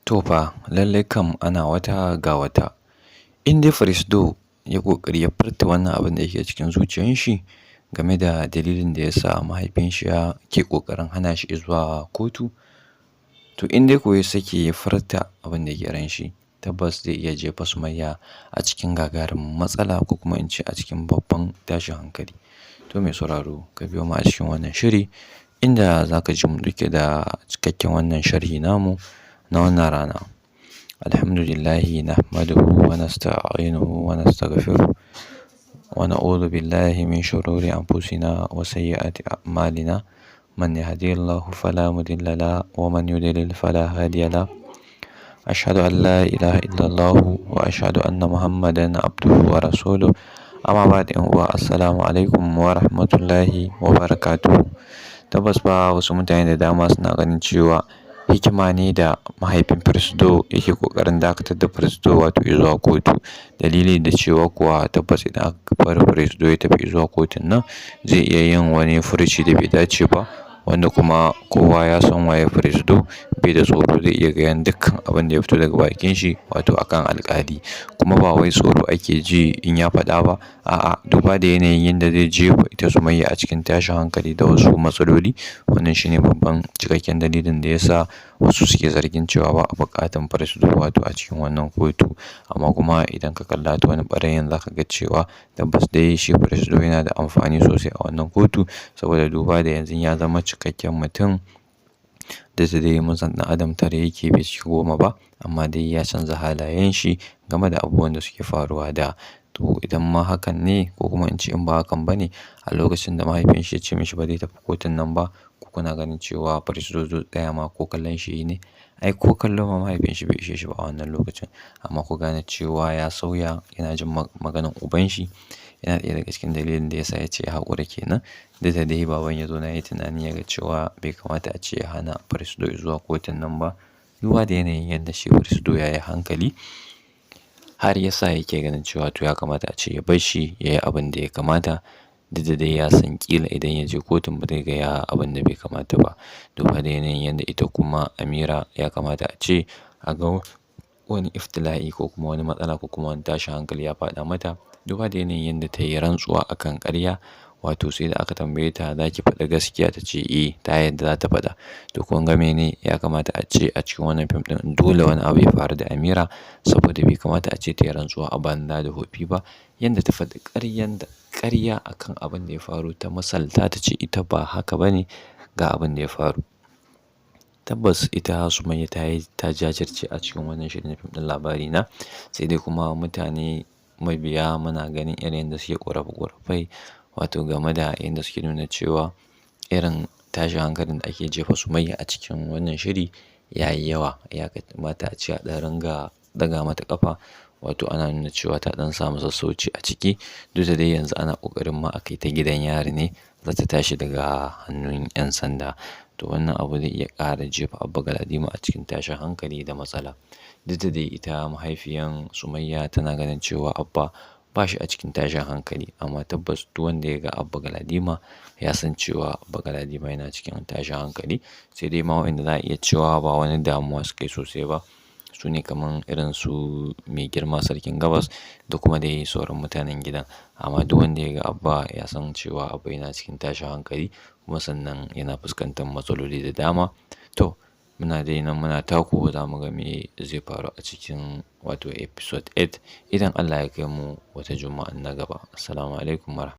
To fa, lallai kam ana wata ga wata. In dai Firisdo ya ƙoƙari ya furta wannan abin da yake cikin zuciyan shi game da dalilin da ya sa mahaifin shi ya ke ƙoƙarin hana shi zuwa kotu, to in dai ko ya sake ya furta abin da yake ran shi, tabbas zai iya jefa Sumayya a cikin gagarumin matsala ko kuma in ce a cikin babban tashin hankali. To mai sauraro, ka biyo mu a cikin wannan shiri inda za ka ji mu ɗauke da cikakken wannan sharhi namu na wannan rana. Alhamdulillahi nahmaduhu wa nasta'inuhu wa nastaghfiruh wa na'udhu billahi min shururi anfusina wa sayyiati a'malina. Man yahdihillahu fala mudilla lahu wa man yudlil fala hadiya lahu. Ashhadu an la ilaha illallah wa ashhadu anna Muhammadan abduhu wa rasuluh. Amma ba'd, 'yan uwa, assalamu alaikum wa rahmatullahi wa barakatuhu. Tabbas fa, wasu mutane da dama suna ganin cewa hikima ne da mahaifin Firisdo yake ƙoƙarin dakatar da Firisdo wato zuwa kotu. Dalili da cewa kuwa tabbas idan aka bar Firisdo ya tafi zuwa kotun nan, zai iya yin wani furuci da bai dace ba, wanda kuma kowa ya san waye Firisdo, bai da tsoro, zai iya gayan dukkan abin da ya fito daga bakin shi wato akan alƙali. Kuma ba wai tsoro ake ji in ya faɗa ba, a'a, duba da yanayin yadda zai jefa ita Sumayya a cikin tashin hankali da wasu matsaloli. Wannan shine babban cikakken dalilin da ya sa wasu suke zargin cewa ba a buƙatan Firisdo wato a cikin wannan kotu. Amma kuma idan ka kalla ta wani ɓarayin, za ka ga cewa tabbas dai shi Firisdo yana da amfani sosai a wannan kotu, saboda duba da yanzu ya zama cikakken mutum. Da dai mun san ɗan adam tara yake, bai cika 10 ba, amma dai ya canza halayen shi game da abubuwan da suke faruwa da. To idan ma hakan ne, ko kuma in ce in ba hakan ba ne, a lokacin da mahaifin shi ya ce mishi ba zai tafi kotun nan ba, ko kuna ganin cewa Firisdo zai tsaya ma ko kallon shi ne? Ai ko kallo ma mahaifin shi bai ishe shi ba a wannan lokacin. Amma ku gane cewa ya sauya, yana jin maganan uban shi, yana ɗaya daga cikin dalilin da ya sa ya ce ya haƙura kenan. Duk da dai baban ya zo na yi tunani, ya ga cewa bai kamata a ce ya hana Firisdo zuwa kotun nan ba. Duba da yanayin yadda shi Firisdo ya yi hankali, har ya sa yake ganin cewa to ya kamata a ce ya bar shi ya yi abin da ya kamata. Duk da dai ya san ƙila idan ya je kotun ba zai gaya abin da bai kamata ba. Duba da yanayin yadda ita kuma Amira ya kamata a ce a ga wani iftila'i ko kuma wani matsala ko kuma wani tashin hankali ya faɗa mata. Duba da yanayin yadda ta yi rantsuwa a kan ƙarya, wato sai da aka tambaye ta, "Za ki faɗi gaskiya?" Ta ce eh, ta yadda za ta faɗa. To kun ga mene ya kamata a ce a cikin wannan fim ɗin, dole wani abu ya faru da Amira, saboda bai kamata a ce ta yi rantsuwa a banza da wofi ba. Yanda ta faɗi ƙaryan da ƙarya akan abin da ya faru, ta misalta, ta ce ita ba haka ba ne, ga abin da ya faru. Tabbas ita Sumayya ta yi ta jajirce a cikin wannan shirin fim ɗin Labari Na. Sai dai kuma mutane mabiya muna ganin irin yadda suke ƙorafe ƙorafai, wato game da yadda suke nuna cewa irin tashin hankalin da ake jefa Sumayya a cikin wannan shiri ya yi yawa. Ya kamata a ce a ɗan ringa ɗaga mata ƙafa, wato ana nuna cewa ta ɗan samu sassauci a ciki. Duk da dai yanzu ana ƙoƙarin ma a kai ta gidan yari ne, za ta tashi daga hannun 'yan sanda. To wannan abu zai iya ƙara jefa Abba Galadima a cikin tashin hankali da matsala. Duk da dai ita mahaifiyan Sumayya tana ganin cewa Abba ba shi a cikin tashin hankali, amma tabbas duk wanda ya ga Abba Galadima ya san cewa Abba Galadima yana cikin tashin hankali. Sai dai ma wa'inda za a iya cewa ba wani damuwa suke sosai ba, su ne kamar irin su mai girma Sarkin Gabas da kuma dai sauran mutanen gidan. Amma duk wanda ya ga Abba ya san cewa Abba yana cikin tashin hankali, kuma sannan yana fuskantar matsaloli da dama. To muna dai nan muna tako, za mu ga me zai faru a cikin wato episode 8 idan Allah ya kai mu wata Juma'an na gaba. Assalamu alaikum.